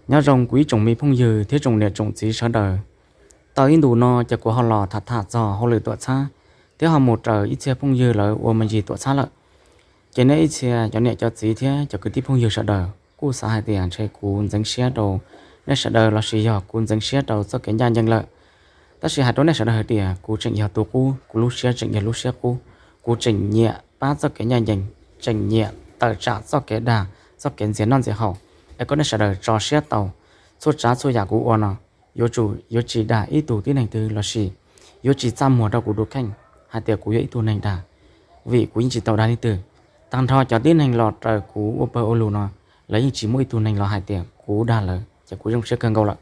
Nyob zoo kuv ib tsoom me phooj ywg thiab tsoom niam tsoom txiv sawv daws. Tau ib ntus no ces kuv ho los tham tham txog hauj lwm tuam txhab, thiab ho mus raws ib txhia phooj ywg lawv ua me ntsis tuam txhab lawm. Ces nej ib txhia cov niam cov txiv thiab cov kwv tij phooj ywg sawv daws kuj xav hais tias ntshe kuv ntxeev siab rau nej sawv daws lossis yog kuv ntxeev siab rau txoj kev ncaj ncees lawm. Tab sis hais rau nej sawv daws hais tias kuv tseem yog tus qub, kuv lub siab tseem yog lub siab qub, kuv tseem nyiam pab txoj kev ncaj ncees, tseem nyiam tawm tsam txoj kev dag, txoj kev ntxias noj ntxias haus. Es kom nej sawv daws tso siab tau, txhua tsav txhua yam kuv ua no yuav tsum yuav tsis dag ib tug tib neeg twg lossis yuav tsis txaj muag rau kuv tus kheej hais tias kuv yog ib tug neeg dag, vim kuv yeej tsis tau dag leej twg. Tag nrho cov tib neeg los raws kuv ua pawg ua lug no, lawv yeej tsis muaj ib tug neeg los hais tias kuv dag lawv, ces kuv zoo siab kawg nkaus lawm.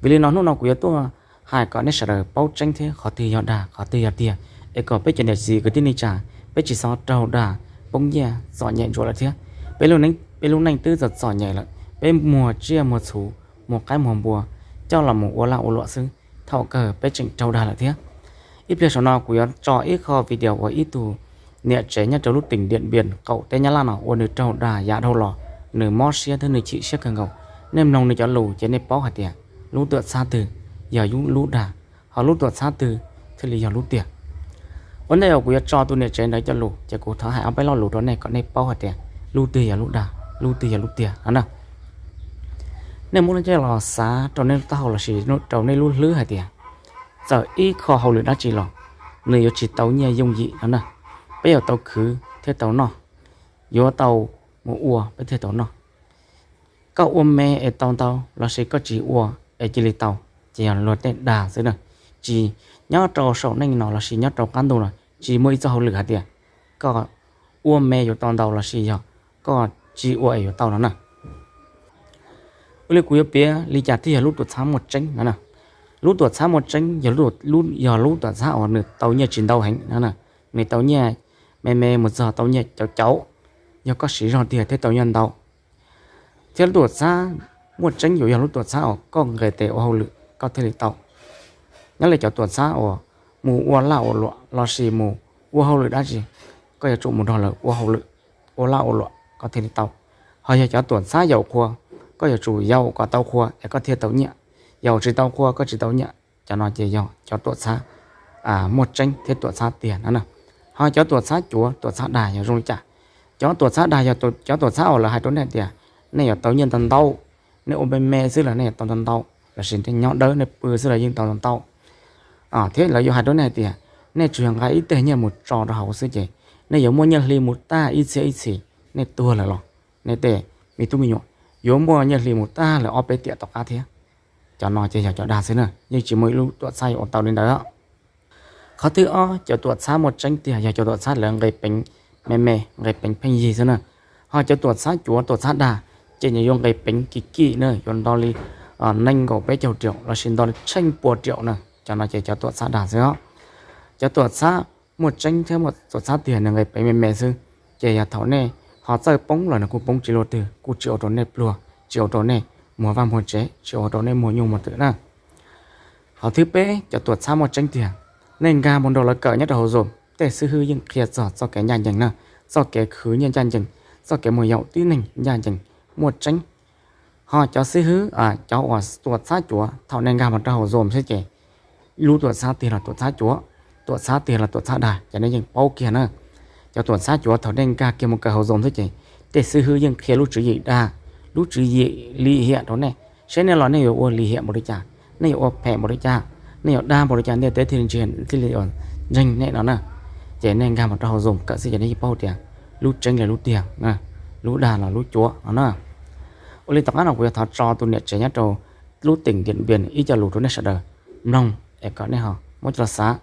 Vim li no hnub no kuv yuav tuaj hais kom nej sawv daws paub tseeb thiab qhov twg yog dag qhov twg yog tiag, es kom peb cov niam txiv kwv tij neej tsa peb tsis txhob raug dag poob nyiaj txom nyem ntsuav lawm thiab. Peb lub neej twb txom txom nyem lawm, peb muag tsiaj muag txhu, muag qaib muag npua coj los mus ua laj ua luam xwb, thaum kawg peb tseem raug dag lawm thiab. Ib pliag saum no kuv yuav tso ib qho video uas ib tug niam tsev nyob rau lub teem Diam Npias qaum teb Nyab Laj no uas nws raug dag yav dhau los, nws mob siab thiab nws chim siab kawg nkaus. Nej mloog nws cov lus ces nej paub hais tias lub tuam txhab twg yog lub dag, ho lub tuam txhab twg thiaj li yog lub tiag. Ua ntej uas kuv yuav tso tus niam tsev ntawd cov lus ces kuv thov hais ob peb lo lus rau nej kom nej paub hais tias lub twg yog lub dag, lub twg yog lub tiag no na. Nej muab coj los xav rau nej lub taub hau lossis rau nej lub hlwb hais tias txawm ib qho hauj lwm dab tsi los nws yuav tsis tau nyiaj yooj yim no na. Peb yuav tau khwv thiab tau noj, yuav tau mus ua peb thiaj tau noj. Koj ua me es tau ntau lossis koj tsis ua es cia li tau, ces yog luag tej dag xwb na. Tsis, nyob rau saum neej no lossis nyob rau qab ntuj no tsis muaj ib txoj hauj lwm hais tias koj ua me yuav tau ntau lossis yog koj tsis ua es yuav tau no na. Ua li kuv yuav piav li cas thiaj yog lub tuam txhab muaj tseeb no na. Lub tuam txhab muaj tseeb yog lub tuam txhab uas nws tau nyiaj tsis ntau heev no na. Nws tau nyiaj me me mus txog tau nyiaj cauv cauv, yog koj siv zog tiag thiaj tau nyiaj ntau. Thiab lub tuam txhab muaj tseeb yuav yog lub tuam txhab uas koj nqes tes ua hauj lwm koj thiaj li tau. Nyob li cov tuam txhab uas mus ua laj ua luam lossis mus ua hauj lwm dab tsi, koj yuav tsum mus nrog lawv ua hauj lwm, ua laj ua luam koj thiaj li tau. Ho yog cov tuam txhab yaum qhua, koj yuav tsum yaum kom tau qhua es koj thiaj tau nyiaj. Yaum tsis tau qhua koj tsis tau nyiaj. Cov no ces yog cov tuam txhab muaj tseeb thiab tuam txhab tiag no na. Ho cov tuam txhab cuav tuam txhab dag yog zoo li cas? Cov tuam txhab dag yog cov tuam txhab uas lawv hais rau nej tias nej yuav tau nyiaj ntau ntau, nej ua me me xwb los nej yuav tau ntau ntau, lossis nej nyob dawb nej pw xwb los yeej tau ntau ntau. Thiab lawv yuav hais rau nej hais tias nej tsuas yog nqa ib teg nyiaj mus tso rau hauv xwb ces nej yuav muaj nyiaj hli mus tag ib txhiab ib txhis, nej tuag lawm los nej tej me tub me nyuam yuav muaj nyiaj hli mus tag lawm ob peb tiam tom qab thiab. Cov no ces yog cov dag xwb na, yeej tsis muaj ib lub tuam txhab yuav ua tau li ntawd. Qhov thib ob, cov tuam txhab muaj tseeb tiag yog cov tuam txhab lawv nqis peev me me, nqis peev pheej yig xwb na. Ho cov tuam txhab cuav tuam txhab dag ces nws yuav nqis peev kim kim na, yuav nto li nees nkaum peb caug riaum lossis nto li tsheej pua riaum na. Cov no ces cov tuam txhab dag xwb os. Cov tuam txhab muaj tseeb thiab tuam txhab tiag nws nqis peev me me xwb, ces yog thaum nej ho txawj poob los nws kuj poob tsis luaj twg, kuj tsis ua rau nej pluag, tsis ua rau nej muag vaj muag tsev, tsis ua rau nej muag nyuj muag twm na. Qhov thib peb, cov tuam txhab muaj tseeb tiag, nej nkag mus nrog lawv kawm nyob rau hauv Zoom, tej xib hwb yeej qhia txog txoj kev ncaj ncees na, txoj kev khwv nyiaj ncaj ncees, txoj kev mus yaum tib neeg ncaj ncees, muaj tseeb. Ho cov xib hwb, cov uas tuam txhab cuav, thaum nej nkag mus rau hauv Zoom xwb ces lub tuam txhab tiag los tuam txhab cuav, tuam txhab tiag los tuam txhab dag ces nej yeej paub kiag na. Cov tuam txhab cuav thaum nej nkag kiag mus kawm hauv Zoom xwb ces tej xib hwb yeej qhia lub tswv yim dag, lub tswv yim lim hiam rau nej, seb nej los nej yuav ua lim hiam npaum li cas, nej yuav ua phem npaum li cas, nej yuav dag npaum li cas ntiaj teb thiaj li ntseeg, thiaj li ntseeg nej no na. Ces nej nkag mus rau hauv Zoom kawm xwb ces nej yeej paub tias lub tseeb los lub tiag, lub dag los lub cuav no na. Ua li tom qab no kuv yuav thov tso tus niam tsev nyob rau lub teem Diam Npias ib co lus rau nej sawv daws mloog es kom nej ho muab coj los xav.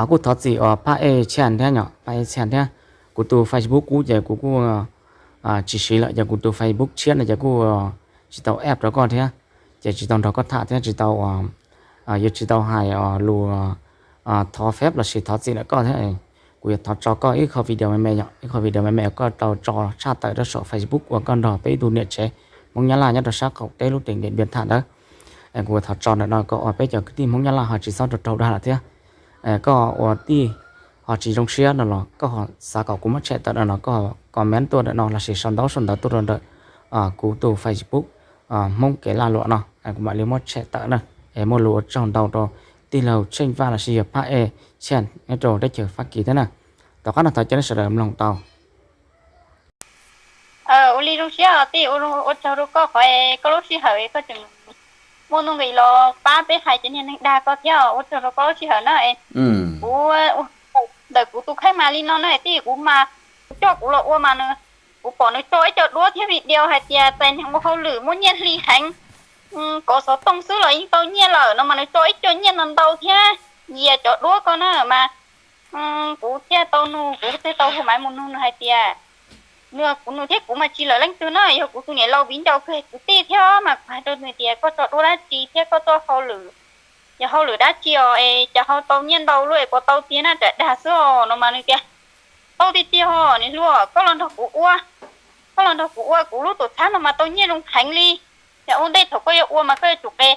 Kuj thov txim uas Paj Ej Tshiaj thiab, Paj Ej Tshiaj thiab, kuv tus Facebook qub ces kuv kuj tsis siv lawm, ces kuv tus Facebook tshiab no ces kuj tsis tau add rau koj thiab, ces tsis tau nrog koj tham thiab tsis tau, yuav tsis tau hais lus thov phép lossis thov txim ntawm koj thiab. Kuv yuav thov tso koj ib qho video me me, yog ib qho video me me koj tau tso tshaj tawm rau saum Facebook uas koj nrog peb ib tug niam tsev Hmoob Nyab Laj nyob rau sab qaum teb lub teem Diam Npias tham ntawd. Kuv yuav thov tso ntawm no kom uas peb cov kwv tij Hmoob Nyab Laj ho tsis txhob raug raug dag lawm thiab. Koj ua tij ho tsis zoo siab no los koj ho xav kom kuv muab tshem tawm ntawm no, koj comment tuaj ntawm no lossis sau ntaub sau ntawv tuaj rau ntawm kuv tus Facebook Hmoob Kev Lag Luam no, kuv mam li muab tshem tawm na. Es muaj lus ua tsaug ntau rau tij laug Tsheej Vaj lossis yog Phab E Tshiaj nyob rau teb chaws Fab Kis thiab na. Tom qab no thov caw nej sawv daws mloog tau. Ua li zoo siab os tij, ua tsaug rau koj qhov koj lub sij hawm koj tseem muaj nuj nqis los pab peb hais cov niag neeg dag koj thiab, ua tsaug rau koj lub sij hawm na. Kuv ntawm kuv tus kheej mas li no na tij, kuv mas kuv coj kuv los ua mas nws, kuv pom nws tso ib co duab thiab video hais tias txais neeg ua hauj lwm muaj nyiaj hli heev, kov xov tooj xwb los yeej tau nyiaj lawm no mas nws tso ib co nyiaj ntau ntau thiab yias cov duab ko na mas kuv thiaj tau nug, kuv thiaj tau hu maiv mus nug nws hais tias, nws, kuv nug thiab kuv mas tsis lawm leej twg na, yog kuv tus niam laus viv ncaus kawg kwv tij thiab mas kuv hais rau nws tias koj tso duab dab tsi thiab koj txoj hauj lwm yog hauj lwm dab tsi os es cas ho tau nyiaj ntau luaj es puas tau tiag na, ram dag xwb os no mas nws tias tau tiag tiag os niam hluas, koj los nrog kuv ua, koj los nrog kuv ua, kuv lub tuam txhab no mas tau nyiaj zoo heev li. Yog ua ntej thaum koj yuav ua mas koj yuav tsum qe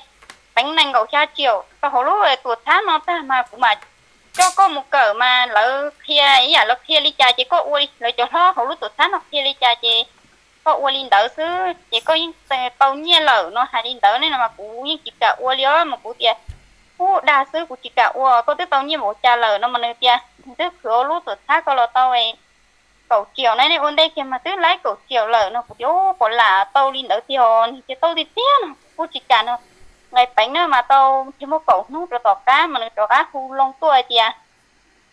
peev nees nkaum xya triệu rau hauv lub tuam txhab no tag mas kuv mam coj koj mus kawm mas lawv qhia ib yam lawv qhia li cas ces koj ua li lawv cov hlob hauv lub tuam txhab no qhia li cas ces koj ua li ntawd xwb ces koj yeej tau nyiaj lawm no hais li ntawd ne no mas kuv yeej tsis kam ua li os mas kuv tias ub dag xwb kuv tsis kam ua, koj twb tau nyiaj npaum cas lawm no mas nws tias nws twb khwv ua lub tuam txhab ko los tau kaum triệu na, nej ua ntej kiag mas twb laib kaum triệu lawm no kuv tias ub puas lam tau li ntawd tiag os, nws tias tau tiag tiag no kuv kuj tsis kam no. Nqes peev na mas tau thiaj muaj kaum hnub rau tom qab mas nws rov qab hu loo tuaj hais tias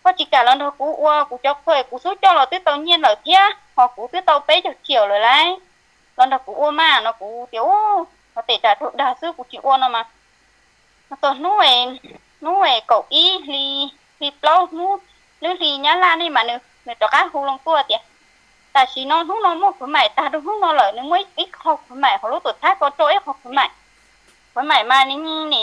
koj tsis kam los nrog kuv ua, kuv cov qhua kuv xub coj los twb tau nyiaj lawm thiab ho kuv twb tau peb caug triệu lawm lauj, los nrog kuv ua mas no kuv tias ub, no tej tsam raug dag xwb kuv tsis ua no mas. Txog hnub, hnub kaum ib hli, hli plaub hnub, lub hli nyab laj ne mas nws, nws rov qab hu loo tuaj tias tam sim no hnub no muaj khwv maim tag rau hnub no lawm, nws muaj ib qho khwv maim hauv lub tuam txhab ko tso ib qho khwv maim. Khwv maim mas nws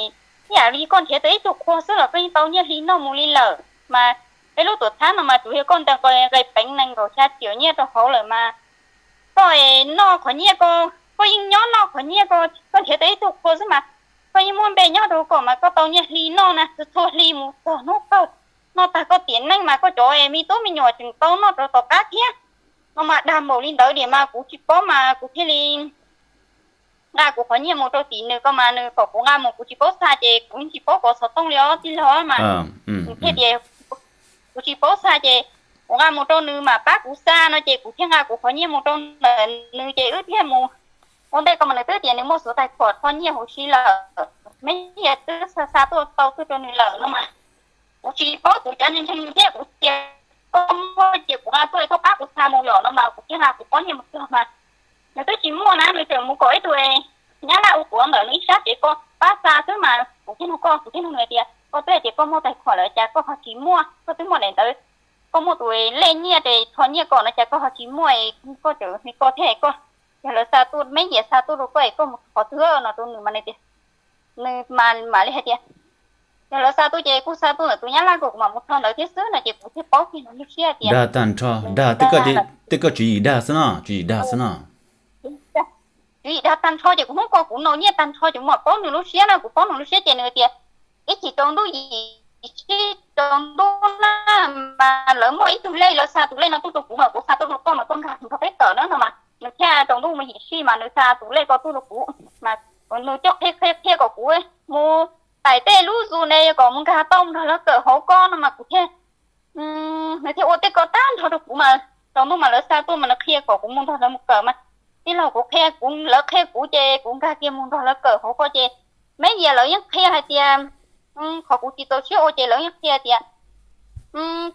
ib yam li koj nrhiav tau ib tug qhua xwb los koj yeej tau nyiaj hli noj mus li lawm mas peb lub tuam txhab no mas tsuas yog koj nta nqe peev nees nkaum xya triệu nyiaj rau hauv lawm mas koj noj qhov nyiaj ko, koj yeej nyob noj qhov nyiaj ko, koj nrhiav tau ib tug qhua xwb mas koj yeej muaj npe nyob rau kom mas koj tau nyiaj hli noj na, txhua txhua hli mus txog hnub kawg. Noj tag koj tiam neej mas koj cov me tub me nyuam tseem tau noj rau tom qab thiab. No mas dag npaum li ntawd diam mas kuv tsis paub mas kuv thiaj li nqa kuv qhov nyiaj mus rau tim nws ko mas nws kom kuv nqa mus kuv tsis paub xa ces kuv yeej tsis paub kov xov tooj li os tij laug mas. Nws thiaj tias kuv tsis paub xa ces kuv nqa mus rau nws mam pab kuv xa no ces kuv thiaj nqa kuv qhov nyiaj mus rau ntawm nws ces wb thiaj mus. Ua ntej ko mas nws twb tias nws muaj xuv tais khuam rho nyiaj huv si lawm, me nyiaj twb xa xa tuaj tau tuaj rau nws lawm no mas kuv tsis paub kuv cov ntseeg thiab kuv tias koj muaj ces kuv nqa tuaj thov pab kuv xa mus yom no mas kuv thiaj nqa kuv pob nyiaj mus txog mas nws twb tsis muaj na, nws tseem mus kom ib tug nyab laj ua kuav ntawm nws ib sab ces koj pab xa xwb mas kuv thiaj nug koj, kuv thiaj nug nws tias koj twb hais tias koj muaj tais khuam lawm cas koj ho tsis muaj, koj twb muaj daim ntawv, koj muaj tus lej nyiaj ces rho nyiaj kom no cas koj ho tsis muaj, koj tseem nws koj thiab koj, yog lawv xa tuaj, me nyiam xa tuaj rau koj es koj mus qhov twg no rau nws mas nws tias, nws mam li hais tias yog lawv xa tuaj ces kuj xa tuaj ntawm tus nyab laj ko kuv mam mus rho ntawd thiab xwb no ces kuv thiaj paub kiag nws lub siab tias dag tag nrho, dag, tej koj tswv yim dag xwb no, tswv yim dag xwb no. Tswv yim dag tag nrho ces kuv hnub ko kuv nau nyiaj tag nrho ces kuv mam paub nws lub siab na, kuv paub nws lub siab ces nws tias ib chim tsaus ntuj yim sij tsaus ntuj na mas lawv muaj ib tug lej lawv xa tus lej no tuaj rau kuv mas kuv xa tuaj rau koj mas koj nkag nrog peb kawm na no mas nws thiaj tsaus ntuj mus yim sij mas nws xa tus lej ko tuaj rau kuv mas nws coj qhia qhia qhia kom kuv mus tải tej lub zu ne kom mus nkag tau mus nrog lawv kawm hauv ko no mas kuv thiaj, nws thiaj ua tej ko tag nrho rau kuv mas tsaus ntuj mas lawv xa tuaj mas nws qhia kom kuv mus nrog lawv mus kawm mas tij laug kuv qhia kuv, lawv qhia kuv ces kuv nkag kiag mus nrog lawv kawm hauv ko ces me nyiam lawv yeej qhia hais tias qhov kuv tsis txaus siab ua ces lawv yeej qhia tias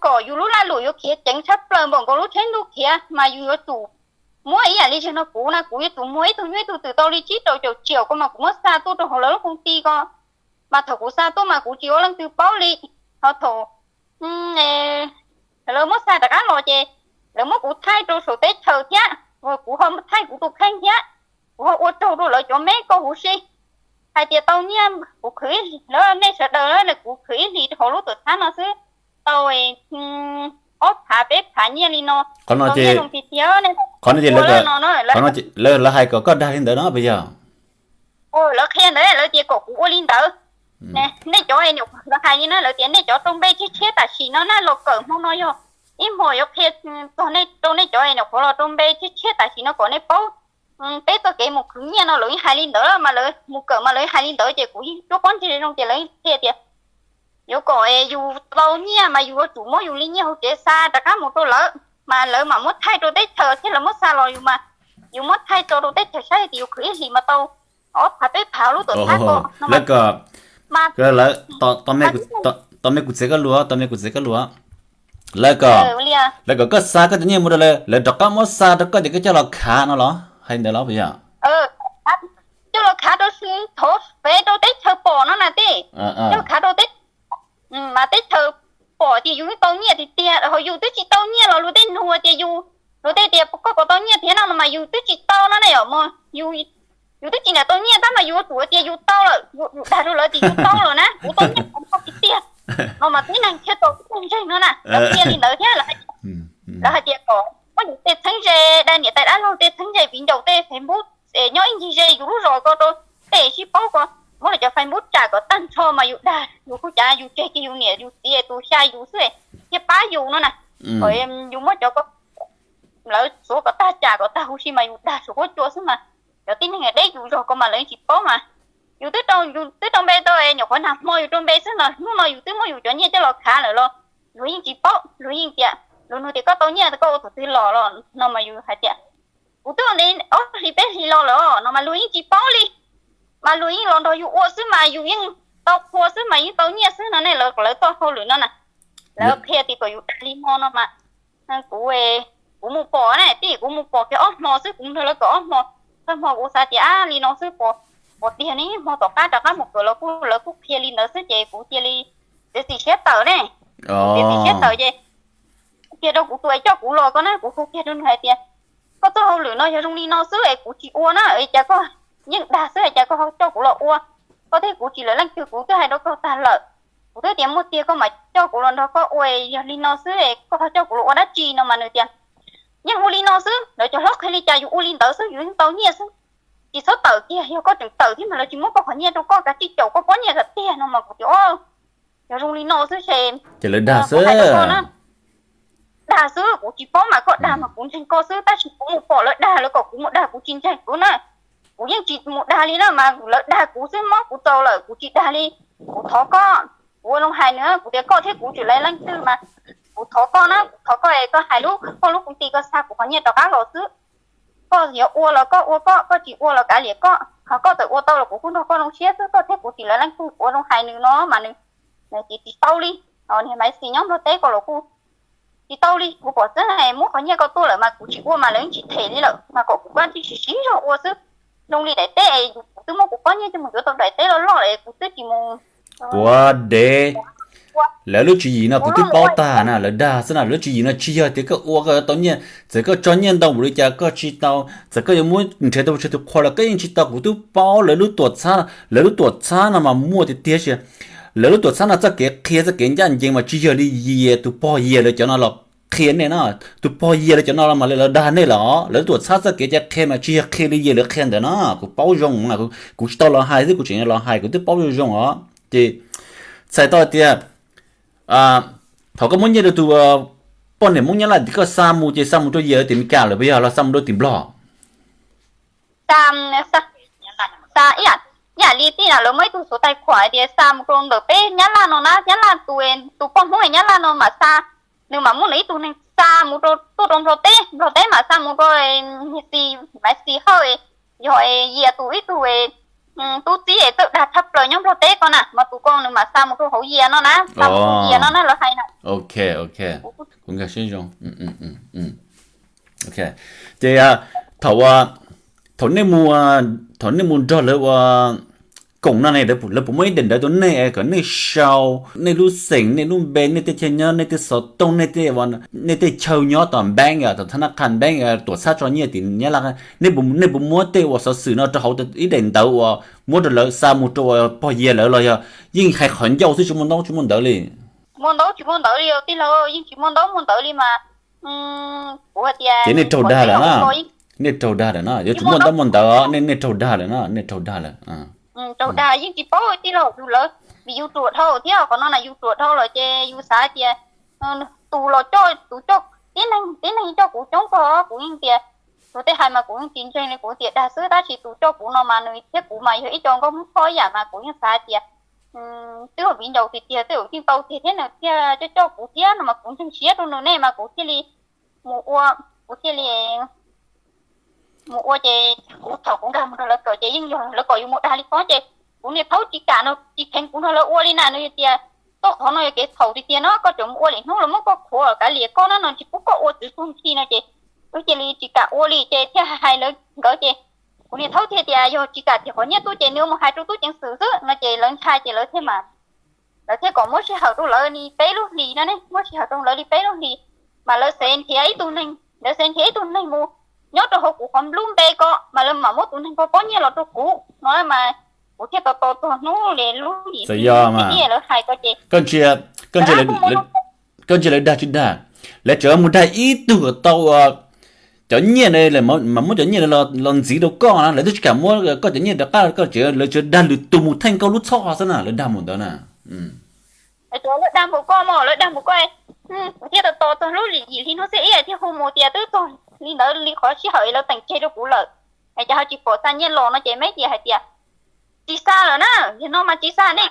kom yus lub laj luam yuav khiav ceev tshaj plaws npaum nkaus lub tsheb ntuj khiav mas yus yuav tsum muab ib yam li zaum no kuv na kuv yuav tsum muag ib tug nyuj ib tug twm tau li tsib rau caum triệu ko mas kuv muab xa tuaj rau hauv lawv lub công ty ko mas thaum kuv xa tuaj mas kuv tsis ua leej twg paub li. Ho thaum lawv muab xa rov qab los ces lawv muab kuv thaij rau saum teb chaws thiab kuv ho thaij kuv tus kheej thiab kuv ho ua raug rau lawv cov meb ko huv si hais tias tau nyiaj kuv khwv, lawv nej sawv daws kuv khwv ib hlis hauv lub tuam txhab no xwb tau ob phav peb phav nyiaj li no. Qhov no ces, qhov no ces lawv hais kom koj dag li ntawd no puas yog? Lawv qhia ntawd lawv tias kom kuv ua li ntawd. Nej cov nyuam qhuav hais li na lawv tias nej cov rau npe tshiab tshiab tam sim no na los kawm hmo no yog ib hmo yuav qhia txog nej rau nej cov nyuam qhuav los rau npe tshiab tshiab tam sim no kom nej paub peb txoj kev mus khwv nyiaj no lawv yeej hais li ntawd mas lawv mus kawm mas lawv yeej hais li ntawd ces kuv yeej tsuab pob ntseg zoo ces lawv yeej qhia tias yuav kom yus tau nyiaj mas yus yuav tsum muab yus li nyiaj hauv tsev xa rov qab mus rau lawv, mas lawv mam muab thaij rau teb chaws thiab lawv muab xa los yus mas yus muab thaij tso rau teb chaws saib tias yus khwv ib hlis mas tau ob phav peb phav lub tuam txhab ko no. Tos me kuv txiav koj lus, tos me kuv txiav koj lus. Lawv kom, lawv kom koj xa koj cov nyiaj mus rau lawv, lawv rov qab muab xa rau koj ces koj coj los khav no los hais ntawd los puas yog? Coj los khav rau, thov fev rau teb chaws pom no na tij. Coj los khav rau teb, mas teb chaws pom tias yus tau nyiaj tiag tiag, ho yus twb tsis tau nyiaj los luag tej nug tias yus, luag tej tias koj puas tau nyiaj thiab no no mas yus twb tsis tau no ne yom. Yus twb tsis niam tau nyiaj tab mas yus yuav tsum tias yus tau lawm, yus dag rau lawv tias yus tau lawm na, kuv tau nyiaj kuv tau tiag tiag no mas tib neeg thiaj tau tib neeg ntseeg no na. Lawv qhia li ntawd thiab, lawv hais tias kom muab yus tej txheeb ze, dag niam tais dab laug tej txheeb ze viv ncaus tej Facebook nyob ib ncig ze yus lub zos ko rau tej sib paub ko, muab lawv cov Facebook tsam kom tag nrho mas yus dag yus kuj cav yus tseg kiag yus niam yus txiv tus xya yus xwb thiaj pab yus no na. Kom yus muab cov ko lawv xuav kom tag tsam kom tag huv si mas yus dag suav huab cua xwb mas cov tib neeg deb yus zog ko mas lawv yeej tsis paub mas. Yus twb rau npe tau nyuam qhuav nag hmo yus rau npe xwb no, hnub no yus twb muab yus cov nyiaj coj los khav lawm los luag yeej tsis paub, luag yeej tias, luag nug tias koj tau nyiaj koj ua thaum twg los los no mas yus hais tias kuv twb ua ntev ob hlis peb hlis los lawm os no mas luag yeej tsis paub li. Mas luag yeej los nrog yus ua xwb mas yus yeej tau qhua xwb mas yeej tau nyiaj xwb no ne, lawv txoj hauj lwm no na. Lawv qhia tias kom yus dag li no no mas kuv, kuv mus pom ne, tij, kuv mus pom kiag ob hmo xwb, kuv nrog lawv kawm ob hmo, thawj hmo kuv xav tias ab li no xwb puas tiag ne, hmo tom qab rov qab mus kawm los kuj lawv kuj qhia li ntawd xwb ces kuv cia li txiav txim siab tawm ne. Kuv txiav txim siab tawm ces kiag rau kuv tus es coj kuv los ko na, kuv hu kiag rau nws hais tias koj txoj hauj lwm no yog zoo li no xwb es kuv tsis ua na, es cas koj yeej dag xwb es cas koj ho coj kuv los ua? Koj thiab kuv tsis lawv leej twg, kuv twb hais rau koj tag lawm. Kuv twb tias muaj tiag koj mam coj kuv los nrog koj ua, yog li no xwb es koj ho coj kuv los ua dab tsi no mas nws tias yeej ua li no xwb, lawv cov hlob qhia li cas yus ua li ntawd xwb, yus yeej tau nyiaj xwb. Tsis txhob tawm kiag, yog koj tseem tawm thiab mas lawv tsis muab koj qhov nyiaj rau koj, kav tsij caum koj pob nyiaj kom tiag no mas kuv tias yog zoo li no xwb ces, ces lawv dag xwb. Dag xwb, kuv tsis paub mas koj dag mas kuv ntseeg koj xwb, tab sis kuv mus pom lawv dag, lawv kom kuv mus dag kuv tsis ntseeg kuv na. Kuv yeej tsis mus dag li na mas lawv dag kuv xwb, mob kuv txaus lawm kuv tsis dag li. Kuv thov koj, kuv ua zoo hais nws, kuv tias koj thiab kuv tsis lawv leej twg mas kuv thov koj na, kuv thov koj es koj hais lub, koj lub koom tij koj xa kuv qhov nyiaj rov qab los xwb. Koj yuav ua los koj ua koj, koj tsis ua los kav liam koj, ho koj txawm ua tau los kuv kuj nrog koj zoo siab xwb, koj thiab kuv tsis lawv leej twg, kuv ua zoo hais nws no mas nws, nws tias tsis tau li. Niag Maiv Xis nyob Nplog teb ko los kuj tsis tau li, kuv pom xwb, muab qhov nyiaj koj tuaj lawm mas kuv tsis ua mas lawv yeej tsis them li lawm, mas kom kuv koj tsis siv zog ua xwb. Zoo li daim teb es kuv twb muab kuv pob nyiaj coj mus yuav tau daim teb loj loj lawm kuv twb tsis mus. Puas dev, lawv lub tswv yim no kuv twb paub tag na, lawv dag xwb na, lawv lub tswv yim no tsis yog tias koj ua koj yuav tau nyiaj, txawm koj tso nyiaj ntau npaum li cas koj tsis tau, txawm koj yuav muab nrhiav tau pes tsawg tus qhua los koj yeej tsis tau, kuv twb paub lawv lub tuam txhab, lawv lub tuam txhab no mas muaj tiag tiag. Lawv lub tuam txhab no txoj kev qhia txoj kev ncaj ncees mas tsis yog li Yias tus pog Yias lawv cov no los qhia nej na, tus pog Yias lawv cov no los mas lawv dag nej los, lawv lub tuam txhab txoj kev cai qhia mas tsis yog qhia li Yias lawv qhia ntawd na, kuv paub zoo na, kuv tsis tau los hais xwb, kuv tseem los hais, kuv twb paub zoo zoo os. Ces txhais tau tias thaum koj muab nyiaj rau tus poj niam Hmoob Nyab Laj tim koj xa mus ces xa mus rau Yias tim Meskas lawm puas yog los xa mus rau tim Nplog? Xa, xa, ib yam li tij na, lawv muaj ib tug xuv tais khuam hais tias xa mus rau ntawm peb Nyab Laj no na, Nyab Laj tus, tus poj Hmoob Nyab Laj no mas xa, nws mas muab nws ib tug neeg xa mus rau, tuaj rau Nplog teb, Nplog teb mas xa mus rau Maiv Xis, Maiv Xis Hawj, yog Yias tus ib tug tub txib es txawj dag tshaj plaws nyob Nplog teb ko na, mas tus ko nws mas xa mus rau hauv Yias no na, xa mus rau Yias no na lawv hais na. Ok, ok, kuv nkag siab zoo. Ok, ces thaum, thaum nej mus, thaum nej mus nrog lawv ua koom no ne, lawv puas muab ib daim ntawv rau nej kom nej sau nej lub xeem, nej lub npe, nej tej chaw nyob, nej tej xov tooj, nej tej, nej tej chaw nyob tom bank, tom thab nab qha bank, tuam txhab tso nyiaj tim Nyab Laj, nej puas muab tej uas xov xwm no rau hauv ib daim ntawv uas muab rau lawv xa mus rau pog Yias lawv los yog yeej hais qhov ncauj xwb tsis muaj ntaub tsis muaj ntawv li? Muaj ntaub tsis muaj ntawv li tij laug, yeej tsis muaj ntaub muaj ntawv li mas kuv hais tias ces nej raug dag lawm na. Nej raug dag lawm na, yuav tsum muaj ntaub muaj ntawv, nej, nej raug dag lawm na, nej raug dag lawm. Raug dag yeej tsis paub tij laug, yus lawv, vim yus ruam dhau thiab, qhov no na yus ruam dhau lawm ces yus xav tias tus los coj, tus coj, tib neeg, tib neeg coj kuv coob kawg, kuv yeej tias Tus tej hais mas kuv yeej tsis ntseeg li, kuv tias dag xwb, tab sis tus coj kuv no mas nws thiab kuv mas yog ib co nkauj Hmoob Thoj ib yam mas kuv yeej xav tias twb yog viv ncaus tiag tiag, twb yeej tau tiag thiab nws thiaj coj coj kuv thiab no mas kuv ntseeg siab rau nws ne mas kuv thiaj li mus ua, kuv thiaj li mus ua ces kuv thaum kuv nkag mus nrog lawv kawm ces yeej yog lawv kom yus mus dag li ko ces kuv niam thaub tsis kam no tsis kheev kuv nrog lawv ua li na, nws tias tau qhov no yog kev txhaum tiag tiag no, koj tseem mus ua lwm hnub los muab koj khuav kav liam koj na no tsis pub koj ua txwv txuj ci no ces wb cia li tsis kam ua li ces thiaj hais lawv nkawd ces kuv niam thaub thiaj tias yog tsis kam tias qhov nyiaj tuaj ces nws mus hais rau tub ceev xwm xwb no ces lawv ntshai ces lawv thiaj mas lawv thiaj kom muab sij hawm rau lawv li peb lub hlis no ne, muab sij hawm rau lawv li peb lub hlis mas lawv xav nrhiav ib tug neeg, lawv xav nrhiav ib tug neeg mus nyob rau hauv kuv qhov lub npe ko mas lawv mam muab tus neeg ko pob nyiaj los rau kuv no mas kuv thiaj tos tos txog hnub li lub hlis xwb lawv hais ko ces koj ntsia, koj ntsia lawv dag tsis dag, lawv tseem mus dag ib tug kom tau cov nyiaj, mas muab cov nyiaj los ntxiv rau koj na, lawv twb tsis kam muab koj cov nyiaj rov qab, koj tseem, lawv tseem dag lwm tus mus theej koj lub txhoj xwb na, lawv dag mus ntawd na. Lawv dag mus koj mas lawv dag mus koj, kuv thiaj tos tos txog lub hlis yim hli hnub xiab ib thiaj hu mus tias twb txog li ntawd li qhov sij hawm lawv teem tseg rau kuv lawm, es ces ho tsis pom xa nyiaj los no ces meb tias hais tias tsis xa lawm na, yog no mas tsis xa, nej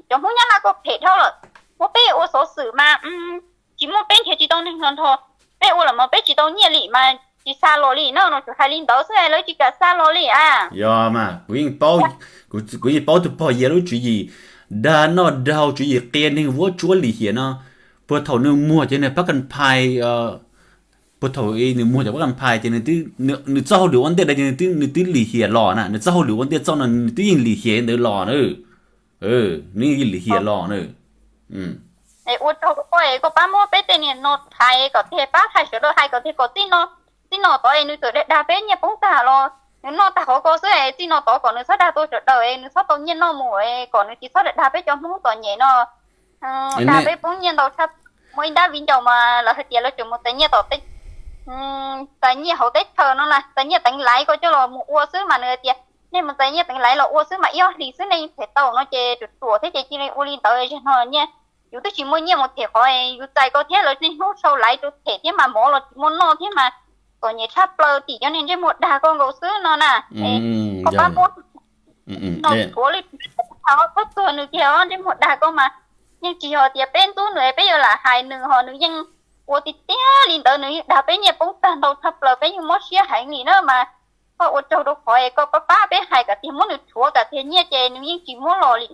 cov Hmoob Nyab Laj ko phem dhau lawm, muab peb ua xov xwm mas tsis muaj peb nrhiav tsis tau neeg los nrog peb ua lawm mas peb tsis tau nyiaj li mas tsis xa los li na no, tsuas hais li ntawd xwb lawv tsis kam xa los li a. Yog mas kuv yeej paub, kuv yeej paub tus pog Yias lub tswv yim dag noj dag haus, tswv yim qia neeg vuab tsuab lim hiam no. Puag thaum nws muag cov niag pab kas phais, puag thaum nws muag cov pab kas phais ces nws txoj hauj lwm ua ntej ntawd ces nws twb lim hiam los na, nws txoj hauj lwm ua ntej txoj no nws twb yeej lim hiam ntawd los na. Nws yeej lim hiam los na. Ua rau koj, koj pab muab peb tej niag no hais kom tiag, pab hais sawv daws hais kom tiag kom txij no, txij no tod es nws txawm dag dag peb nyiaj poob tag los nws noj tag qhov ko xwb es txij no tod kom nws txhob dag tau sawv daws es nws txhob tau nyiaj noj mus es kom nws tsis txhob dag dag peb cov Hmoob txom nyem no. Dag peb poob nyiaj ntau tshaj, muaj ib nrab viv ncaus mas lawv hais tias lawv tseem mus txais nyiaj tom teb, txais nyiaj hauv teb chaws no na, txais nyiaj teev laiv ko coj los mus ua xwb mas nws hais tias nej mus txais nyiaj teev laiv los ua xwb mas ib ob hlis xwb nej yeej them tau no ces ruam ruam thiab ces cia li ua li ntawd, zaum no nyiaj yus twb tsis muaj nyiaj mus them qhov yus txais ko thiab lawv niaj hnub sau laiv rau them thiab mas mov los tsis muaj noj thiab mas txom nyem tshaj plaws tim cov niag ntsej muag dag ko nkaus xwb no na. Koj pab muab no thuav li thaum txhua txhua nws kiag ntsej muag dag ko mas yeej tsis yog tias peb ntxub nws peb yuav lam hais nws ho nws yeej ua tiag tiag li ntawd, nws yeej dag peb nyiaj poob tag ntau tshaj plaws peb yeej mob siab heev li na mas koj ua raug rau qhov es koj pab pab peb hais kom tiag muab nws rhuav kom tiag nyiaj ces nws yeej tsis muab los li.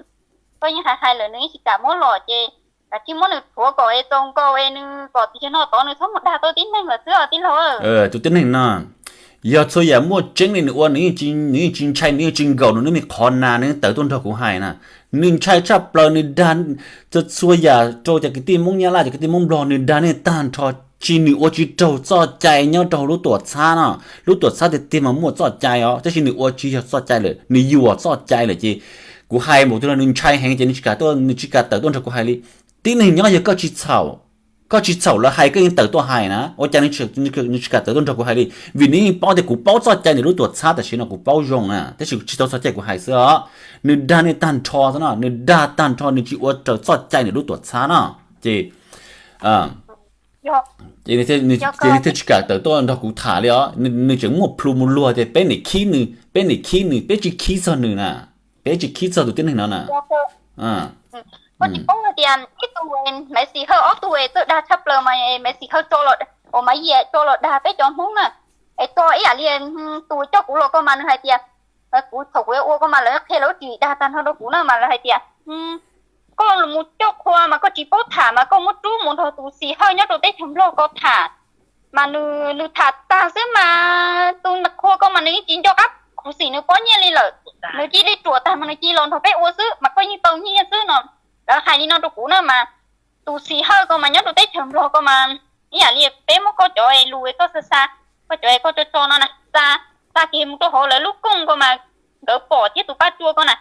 Koj yeej hais hais lawm nws yeej tsis kam muab los ces kav tsij muab nws rhuav kom es txaus nkaus es nws kom tiag no tod nws txhob mus dag tau tib neeg lawm xwb os tij laug. Tus tib neeg no yog txhua yam muaj tseeb li nws ua nws yeej tsis ntshai nws yeej tsis nkaum nws lub me qhov na nws yeej tawm tuaj nrog kuv hais na. Nws ntshai tshaj plaws nws dag txhua txhua yam rau cov kwv tij Hmoob Nyab Laj cov kwv tij Hmoob Nplog nws dag nej tag nrho. Tsis nws ua tsis raug txoj cai nyob rau hauv lub tuam txhab no, lub tuam txhab tiag tiag mas muaj txoj cai os tab sis nws ua tsis yog txoj cai lawm nws yuam txoj cai lawm ces kuv hais npaum twg los nws ntshai heev ces nws tsis kam tuaj nws tsis kam tawm tuaj nrog kuv hais li. Tib neeg nyob yog koj tsis txhaum, koj tsis txhaum lawv hais koj yeej tawm tuaj hais na ua cas nws tsis kam tawm tuaj nrog kuv hais li? Vim nws yeej paub tias kuv paub txoj cai nws lub tuam txhab tam sim no kuv paub zoo na tab sis tsis tau txoj cai kuv hais xwb os. Nws dag nej tag nrho xwb no, nws dag tag nrho nws tsis ua raws txoj cai nws lub tuam txhab no ces ces nws thiaj tsis kam tawm tuaj nrog kuv tham li os. Nws tseem muaj plhu mus luag tias peb niam khib nws, peb niam khib nws, peb tsis khib txog nws na, peb tsis khib txog tus tib neeg no na. Koj tsis paub hais tias ib tug Maiv Xis Hawj, ob tug es txawj dag tshaj plaws mas Maiv Xis Hawj tso los, uas Maiv Yias tso los dag peb cov Hmoob na, es tso ib yam li tus coj kuv los ko mas nws hais tias, kuv thaum kuv yuav ua ko mas lawv qhia lawv tsis dag tag nrho rau kuv na mas lawv hais tias koj mus coj qhua mas koj tsis paub tham mas koj muab rub mus nrog tus Xis Hawj nyob rau teb chaws Nplog ko tham, mas nws, nws tham tag xwb mas tus qhua ko mas nws yeej tsis nco qab khuv xim nws pob nyiaj li lawm, nws cia li ruam tag mas nws cia li los nrog peb ua xwb mas koj yeej tau nyiaj xwb no. Lawv hais li no rau kuv na mas tus Xis Hawj ko mas nyob rau teb chaws Nplog ko mas ib yam li peb muab koj cov lus es koj xa xa, koj cov es koj tso tso no na, xa, xa kiag mus rau hauv lawv lub kooj ko mas nkawd pom thiab tus Paj Tsua ko na,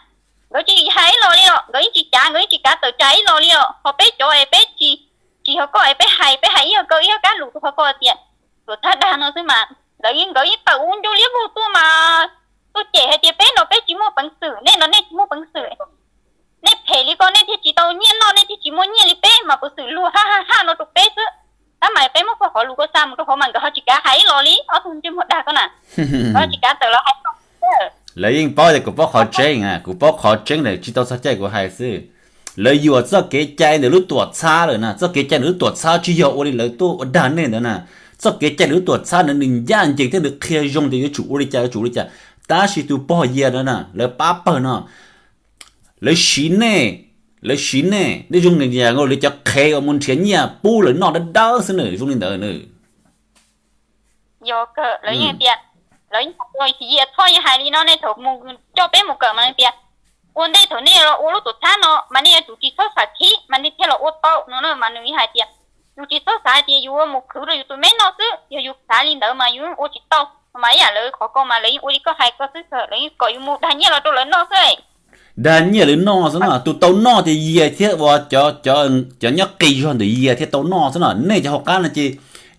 nkawd tsis hais ib los li os, nkawd yeej tsis cav, nkawd yeej tsis kav tawm tsam ib los li os. Ho peb cov es peb tsis, tsis yog koj es peb hais, peb hais ib yog kaw ib yog kab lus rau qhov koj tias tuam txhab dag no xwb mas lawv, nkawd yeej tawm ua ncauj liab vog tuaj mas tuaj cem hais tias peb no peb tsis muaj peev xwm, nej no nej tsis muaj peev xwm, nej phem li ko nej thiaj tsis tau nyiaj noj, nej thiaj tsis muaj nyiaj li peb mas peev xwm luag ha ha ha no rau peb xwb. Tab mas peb muab koj qhov lus ko xa mus rau hauv mas nkawd ho tsis kav hais ib los li. Ob tug ntsej muag dag ko Lawv tsis kav tawm los hais. Lawv yeej paub tias kuv paub qhov tseeb, kuv paub qhov tseeb lawm, tsis tau txog caij kuv hais xwb. Lawv yuam txoj kev cai ntawm lub tuam txhab lawm na, txoj kev cai ntawm lub tuam txhab tsis yog ua li lawv tuaj ua dag nej ntawd na. Txoj kev cai ntawm lub tuam txhab ntawd nws ncaj ncees thiab nws qhia zoo tias yuav tsum ua li cas yuav tsum ua li cas. Tab sis tus pog Yias ntawd na lawv pab pawg no, lawv siv nej, lawv siv nej, nej zoo li cov qhev uas mus nrhiav nyiaj pub lawv noj dawb dawb xwb na, zoo li ntawd na. Yog kawg, lawv yeej tias, lawv yeej hais, Yias Thoj yeej hais li no ne, thaum mus coj peb mus kawm mas nws tias, ua ntej thaum nej los ua lub tuam txhab no mas nej yuav tsum tsis txhob xav khib mas nej thiaj los ua tau no na, mas nws yeej hais tias yus tsis txhob xav tias yus ua mus khwv rau yus tus me noj xwb, yog yus xav li ntawd mas yus ua tsis tau. Mas ib yam lawv qhov ko mas lawv yeej ua li koj hais ko xwb, lawv yeej kom yus mus dag nyiaj los rau lawv noj xwb. Dag nyiaj lawv noj xwb na, tus tau noj ces Yias thiab uas cov nyob qis zog ntawm Yias thiaj tau noj xwb na. Nej cov hauv qab no ces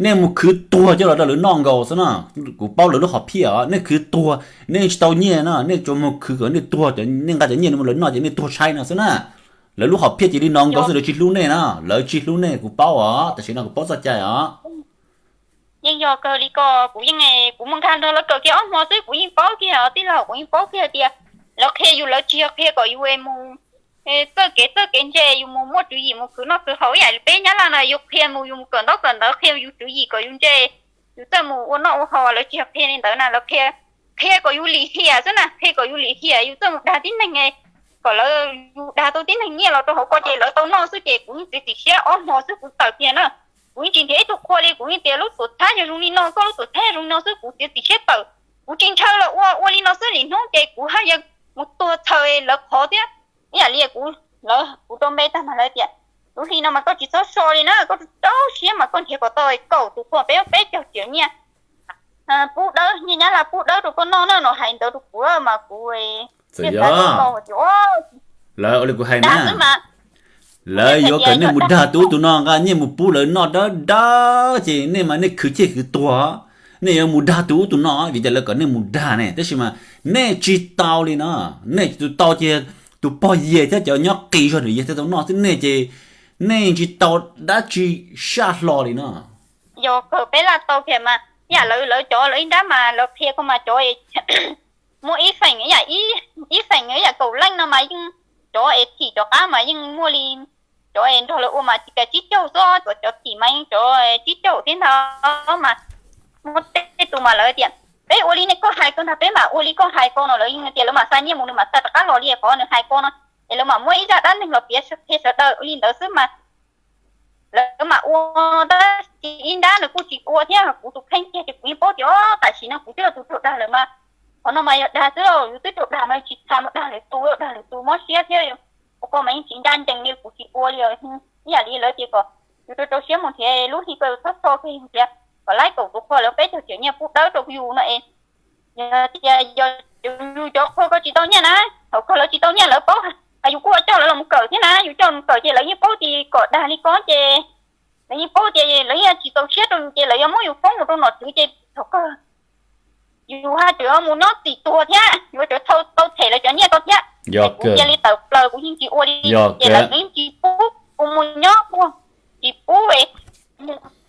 nej mus khwv tuag coj los rau lawv noj nkaus xwb na. Kuv paub lawv lub hom phiaj os, nej khwv tuag, nej tsis tau nyiaj no, nej tsuas mus khwv kom nej tuag, nej nqa cov nyiaj no mus lawv noj ces nej tuag tshaib no xwb na. Lawv lub hom phiaj ces li no nkaus xwb, lawv tsis hlub nej na, lawv tsis hlub nej, kuv paub os, tam sim no kuv paub txoj cai os. Yeej yog kawg li ko, kuv yeej, kuv mus nkag nrog lawv kawm kiag ob hmo xwb kuv yeej paub kiag os tij laug, kuv yeej paub kiag tias lawv qhia yus, lawv tsis yog qhia kom yus mus txawj kev txawj kev ntse, yus mus muaj tswv yim mus khwv noj khwv haus ib yam li peb Nyab Laj no, yus qhia mus yus mus kawm ntaub kawm ntawv qhia yus tswv yim kom yus ntse, yus txawj mus ua noj ua haus, lawv tsis yog qhia li ntawd na, lawv qhia, qhia kom yus lim hiam xwb na, qhia kom yus lim hiam, yus txawj mus dag tib neeg, kom lawv, yus dag tau tib neeg nyiaj los rau hauv ko ces lawv tau noj xwb ces kuv yeej txiav txim siab ob hmo xwb kuv tawm kiag na. Kuv yeej tsis nrhiav ib tug qhua li, kuv yeej tias lub tuam txhab yog zoo li no, koj lub tuam txhab yog zoo li no xwb kuv txiav txim siab tawm. Kuv tsis ntshaw los ua ua li no xwb, lim hnub ces kuv haj yog mus tuag txhaws lawv qhov thiab. Ib yam li kuv, lawv, kuv rau npe tag mas lawv tias, lub hli no mas koj tsis txhob so li na, koj rau siab mas koj nrhiav kom tau kaum tus qhua peb peb caug triệu nyiaj pub dawb, nyiaj Nyab Laj pub dawb rau koj noj na no, hais ntawd rau kuv mas kuv txawm yog lawv ua li kuv hais na, lawv yuav kom nej mus dag tus ub tus no, nqa nyiaj mus pub lawv noj dawb dawb ces nej mas nej khwv ciaj khwv tuag, nej yuav mus dag tus ub tus no vim tias lawv kom nej mus dag ne, tab sis mas nej tsis tau li no, nej tsis tau ces tus pog Yias thiab cov nyob qis zog ntawm Yias thiaj tau noj xwb, nej ces nej tsis tau dab tsi saj hlo li no. Yog kawg peb laj tau kiag mas ib yam lawv, lawv cov lawv ib nrab mas lawv qhia ko mas cov muaj ib feem, ib feem ib yam kaum leej no mas yeej, cov es thim cov qab mas yeej muaj li, cov es nrog lawv ua mas tsis kav tsib caug xwb, cov thim mas yeej cov tsib caug thiab ntag mas. Muaj tej tus mas lawv tias peb ua li nej koj hais ko ntag, peb mam ua li koj hais ko no, lawv yeej tias lawv mam xa nyiaj mus nws mam xa rov qab los li qhov nws hais ko no, es lawv mam muab ib zaj dab neeg los piav qhia sawv daws ua li ntawd xwb mas. Lawv mam ua, tab sis ib nrab nws kuj tsis ua thiab, kuv tus kheej kiag ces kuv yeej paub tias tam sim no kuv twb yog tus raug dag lawm mas. Qhov no mas yog dag xwb, yus twb raug dag mas tsis txhob mus dag lwm tus, dag lwm tus mob siab thiab. Ua ko mas yeej tsis ncaj ncees li, kuv tsis ua li. Ib yam li lawv tias kom yus rau rau siab mus nrhiav lub hli ko, txhob so kiag, yus nrhiav kom laib kaum tus qhua lawv peb caug triệu nyiaj pub dawb rau yus no es. Yog tias yog yus cov qhua ko tsis tau nyiaj na, thaum kawg lawv tsis tau nyiaj lawv paub, yus kuj coj lawv los mus kawm thiab na, yus coj mus kawm ces lawv yeej paub tias kom dag li ko ces lawv yeej paub tias lawv yeej tsis txaus siab rau yus ces lawv yuav muab yus foob mus rau nom tswv ces thaum kawg yus haj tseem mus nyob txim tuag thiab, yuav tsum tau them lawv cov nyiaj ko thiab. Kuv cia li tawm plaws kuv yeej tsis ua li, ces lawv yeej tsis pub kuv mus nyob, tsis pub,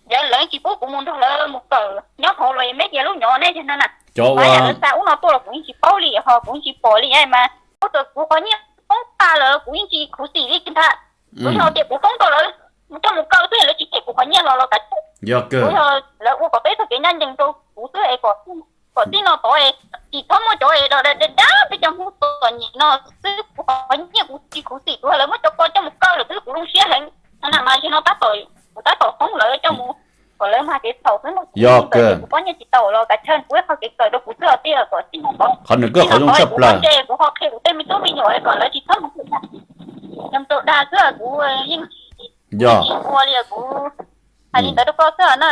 lawv yeej tsis pub kuv mus nrog lawv mus kawm nyob hauv los meb tias lub nyov nej tiag no na. Cov uas lawv xa ub no tuaj los kuv yeej tsis paub li, ho kuv yeej tsis pom li mas. Ub, kuv qhov nyiaj foob tag lawm kuv yeej tsis khuv xim li ntag. Kuv yog tias kuv foob rau lawv coj mus kaw xwb, lawv tsis them kuv qhov nyiaj los los kav tsij. Kuv yog lawv ua kom peb txoj kev ncaj ncees rau kuv xwb es kom txij no tod es tsis txhob muaj cov es dab peb cov Hmoob txom nyem no xwb. Kuv qhov nyiaj kuv tsis khuv xim, kuv yog lawv muab cov ko coj mus kaw lawm xwb kuv zoo siab heev. Mas yog no tab tom, kuv tab tom foob lawv coj mus kom lawv mag kev txhaum xwb no. Kuv pob nyiaj tsis tau los kav tsij kuv ib qho kev kawm rau kuv xwb os tij, kom txij no tod. Qhov nws koj qhov zoo tshaj plaws. Kuv ho qhia kuv tej me tub me nyuam kom lawv tsis txhob mus, yog tau dag xwb kuv yeej tsis ua li, kuv hais li ntawd rau koj xwb na.